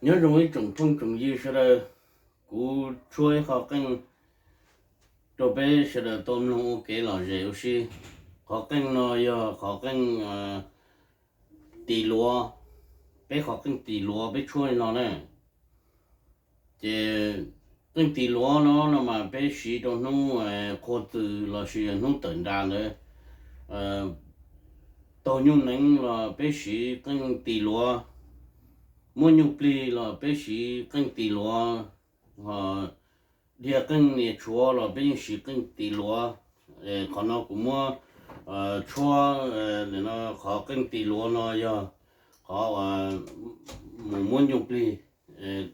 Nyob zoo ib tsoom phooj tsoom ywg sawv daws, kuv tshuab ib qho qeej rau peb sawv daws tau mloog ua kev lom zem ua si. Qhov qeej no yog qhov qeej tis luav, peb qhov qeej tis luav peb tshuab li no na. Ces qeej tis luav no no mas peb siv rau hnub qhua txws lossis hnub tawm nras ntawd. Taug nyuj neev los peb siv qeej tis luav, muab nyuj plig los peb siv qeej tis luav, ho dhia qeej nias tshuav los peb yeej siv qeej tis luav. Qhov no kuv muab tshuab, qhov qeej tis luav no yog qhov mus muab nyuj plig.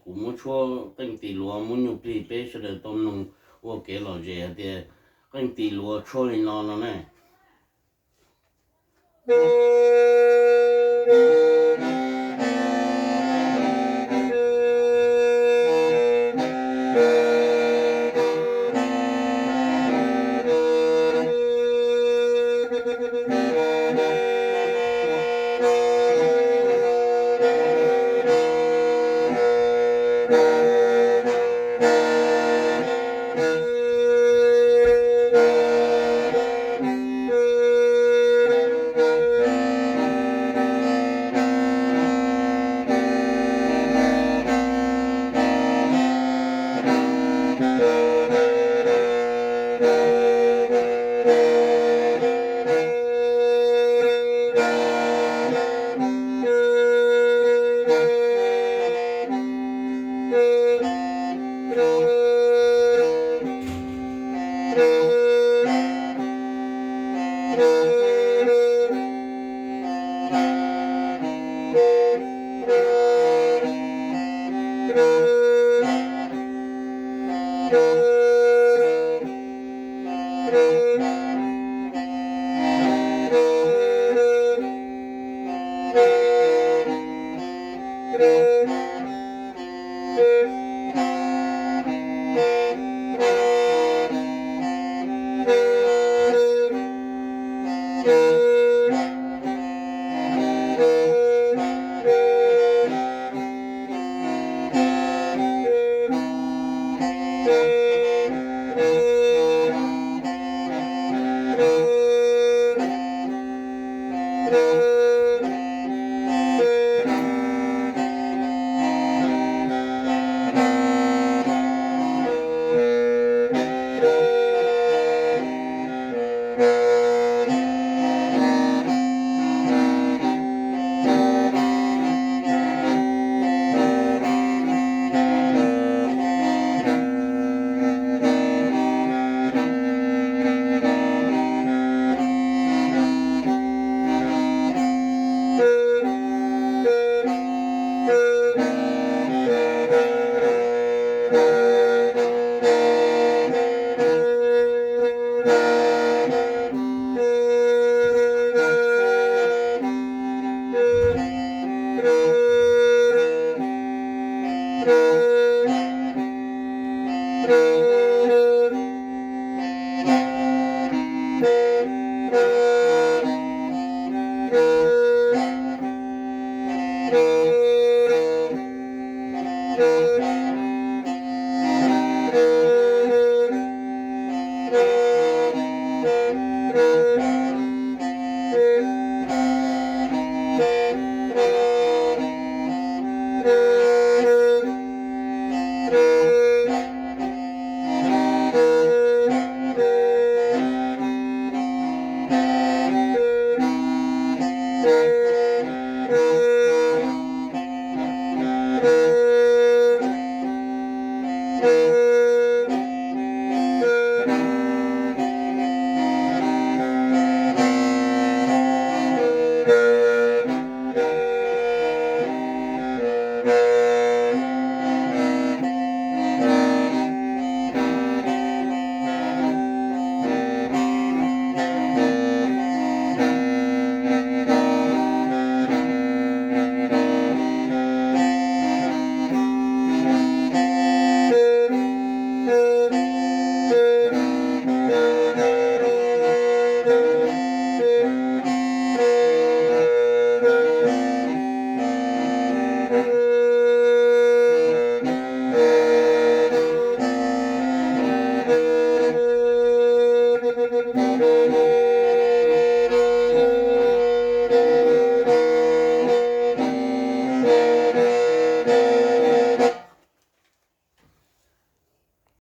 Kuv muab tshuab qeej tis luav muab nyuj plig peb sawv daws tau mloog ua kev lom zem hais tias qeej tis luav tshuab li no no ne.